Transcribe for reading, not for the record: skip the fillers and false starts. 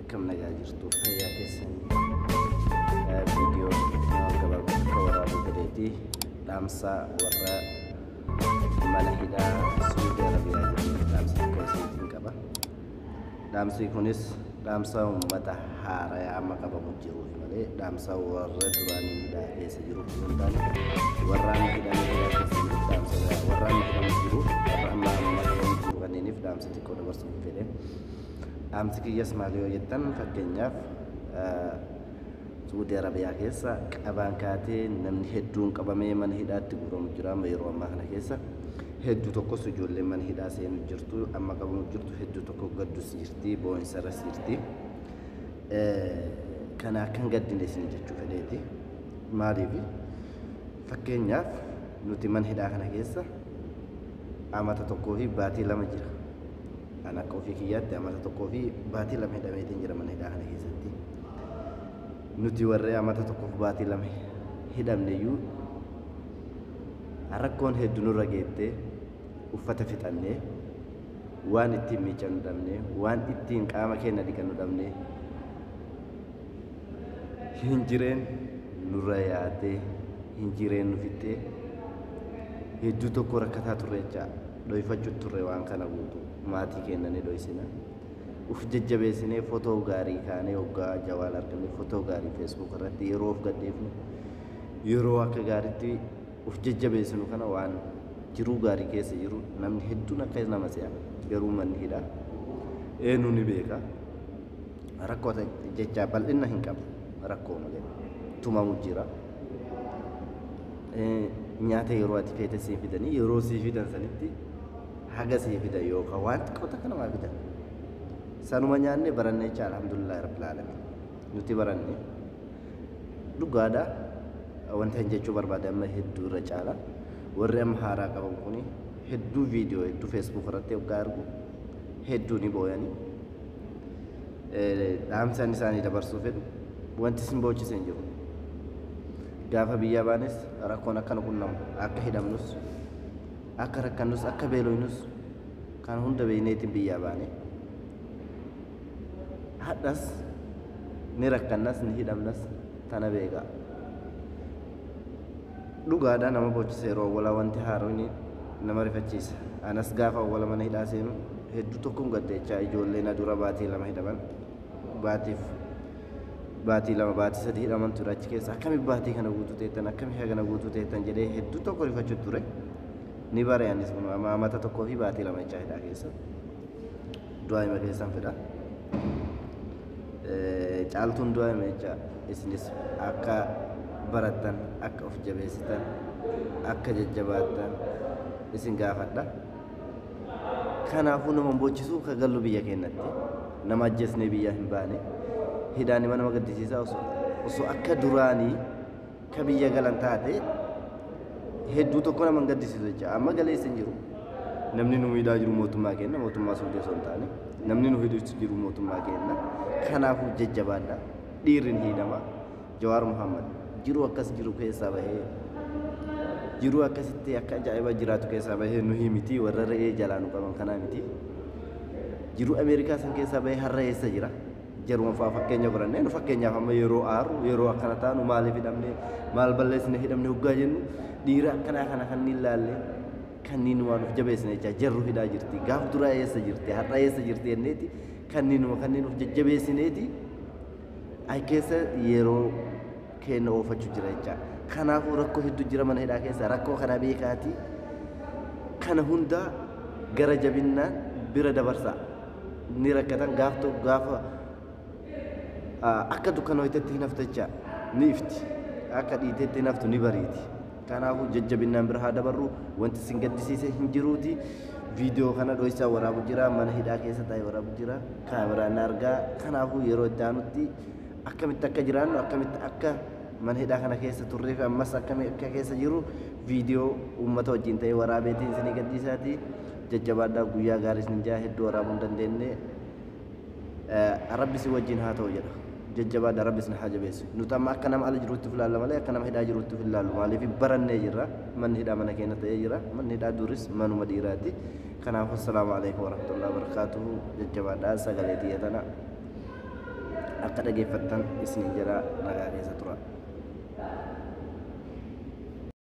Akkam nagaa jirtu, fayyaa keessanii? Viidiyoo gabaabaa akka waraabuu fedheeti dhaamsa warra mana hidhaa Suudi Arabiyaa jiru dhaamsa xiqqoo isiniitiin qaba. Dhaamsi kunis dhaamsa uummata haaraya amma qabamu jiruuf malee dhaamsa warra duraanii hidhaa keessa jiruuf osoo hin taane, warra amma hidhamee hidhaa keessa jiruuf, dhaamsa warra amma hidhamu jiru, warra amma amma qabamu jiru kanneeniif dhaamsa xiqqoo dabarsuuf fedhe. Dhaamsi kiyyas maali yoo jettan, fakkeenyaaf Suudi Arabiyaa keessa qabaan kaatee namni hedduun qabamee mana hidhaatti guuramu jira. Amma yeroo ammaa kana keessa hedduu tokkos ijoolleen mana hidhaa seenu jirtu, amma qabamu jirtu, hedduu tokko gaddus jirti, boo'insarras jirti. Kana akkan gaddine isin jechuu fedheeti. Maaliif, fakkeenyaaf nuti mana hidhaa kana keessa amata 1 fi baatii 2 jira. An akka ofii kiyyaatti amata 1 fi baatii 2 hidhameetiin jira mana hidhaa kana keessatti. Nuti warri amata 1 fi baatii 2 hidhamne iyyuu rakkoon hedduu nurra geettee, uffata fixannee, waan ittiin miiccannu dhabnee, waan ittiin qaama keenya dhiqannu dhabnee, hinjireen nurra yaatee, hinjireen nu fixxee, hedduu tokko rakkataa turre jecha dhoyfachuu turre. Waan kana guutuu maatii keenya ni dhoysina. Uf jajjabeessinee fotoo gaarii kaanee, hoggaa jawaal arganne fotoo gaarii Facebook irratti yeroo of gadhiifnu, yeroo akka gaariitti uf jajjabeessinu kana waan jiruu gaarii keessa jiru namni hedduun akka nama se'a. Garuu manni hidhaa eenyu ni beeka, rakkoo jecha bal'ina hin qabu, rakkoo malee tumamu jira. Nyaata yeroo ati feete sii fidanii, yeroo sii fidan sanitti haga sii fidan yookaan waan xiqqoo takka namaa fidan, sanuma nyaanne baranne jecha. Alhamdulillahi rabbil alamin, nuti baranne dhugaadha. Wanta hin jechuu barbaade, amma hedduu irra caala warri amma haaraa qaban kuni hedduu viidiyoo hedduu Facebook irratti hoggaa argu hedduu ni booyanii. Dhaamsaan isaanii dabarsuu fedhu, wanti isin boochise hin jiru. Gaafa biyyaa baanes rakkoon akka nu qunnamu, akka hidhamnus, akka rakkannus, akka beeloynus kan hunda beeyneetiin biyyaa baane. Hadhas ni rakkannas, ni hidhamnas, tana beekaa. Dhugaadha, nama boochisa yeroo awwalaa wanti haaronni nama rifachiisa. Anas gaafa awwala mana hidhaa seenu hedduu tokkoon gaddechaa, ijoollee na dura baatii 2 hidhaman, baatiif baatii 2, baatii 3 hidhaman ture achi keessa. Akkami baatii kana guutuu teettan, akkami hagana guutuu teettan jedhee hedduu tokko rifachuu ture. Ni bare, anis kun amata 1 fi baatii 2 jechaa hidhaa keessa. Du'aa keessan fedha. Caaltuun du'aa jecha isinis akka barattan, akka of jabeessitan, akka jajjabaattan isin gaafadha. Kanaafuu nama boochisuu ka gallu biyya keenyatti nama ajjeesnee biyyaa hin baane. Hidhaan nama gaddisiisaa. Osoo akka duraanii ka biyya galan taate hedduu tokko nama hin gaddisiisu jecha. Amma galeessa hin jiru. Namni nu miidhaa jiru mootummaa keenya, mootummaa Suudii osoo hin taane, namni nu hidhuutti jiru mootummaa keenya. Kanaafuu jajjabaadha. Dhiirri ni hidhama. Jawaar Muhammad jiruu akkas jiru keessaa bahee, jiruu akkasitti akka ajaa'ibaa jiraatu keessaa bahee nuhi miti, warra re'ee jalaa nu qaban kanaa miti. Jiruu Ameerikaa san keessaa bahee har'a eessa jira? Jaruma fa'aa fakkeenya godhannee nu fakkeenyaaf amma yeroo aaru, yeroo akkana taanu, maaliif hidhamne, maal balleessine hidhamne hoggaa jennu, dhiira akkanaa kana kanneen laallee kanneen waan of jabeessine jecha. Jarru hidhaa jirti, gaaf duraa eessa jirti, har'a eessa jirti jenneeti kanneenuma kanneen of jajjabeessineeti ay keessa yeroo keenya oofachuu jira jecha. Kanaafuu rakkoo hedduu jira mana hidhaa keessa. Rakkoo kana beekaati kana hunda gara jabinnaan bira dabarsa. Ni rakkatan gaaf tokko, gaafa akka dukkanooytetti hin haftu jecha, ni ifti, akka dhiitetti hin haftu, ni bariiti. Kanaafuu jajjabinnaan bira haa dabarru. Wanti isin gaddisiise hin jiruuti. Viidiyoo kana dho'isaa waraabu jira, mana hidhaa keessa taa'ee waraabu jira, kaameraan argaa. Kanaafuu yeroo itti aanutti akkamitti akka jiraannu, akkamitti akka mana hidhaa kana keessa turree fi ammas akkami akka keessa jiru viidiyoo uummata wajjin ta'ee waraabeetiin isinii gadhiisaati. Jajjabaadhaa, guyyaa gaarii isin jaa. Hedduu waraabuu hin dandeenye. Rabbi si wajjin haa ta'u jedha. Jajjabaadhaa, rabbi isin haa jabeessu. Nuti amma akka nama ala jiruutti of ilaalla malee akka nama hidhaa jiruutti of ilaallu. Maaliif, barannee jirra. Manni hidhaa mana keenya ta'ee jira. Manni hidhaa duris manuma dhiiraati. Kanaafuu assalaamu alaikum warahmatullahi wabarakaatuhu. Jajjabaadhaa, sagalee xiyya tana. Akka dhageeffattan isiniin jedha, nagaa keessa tura.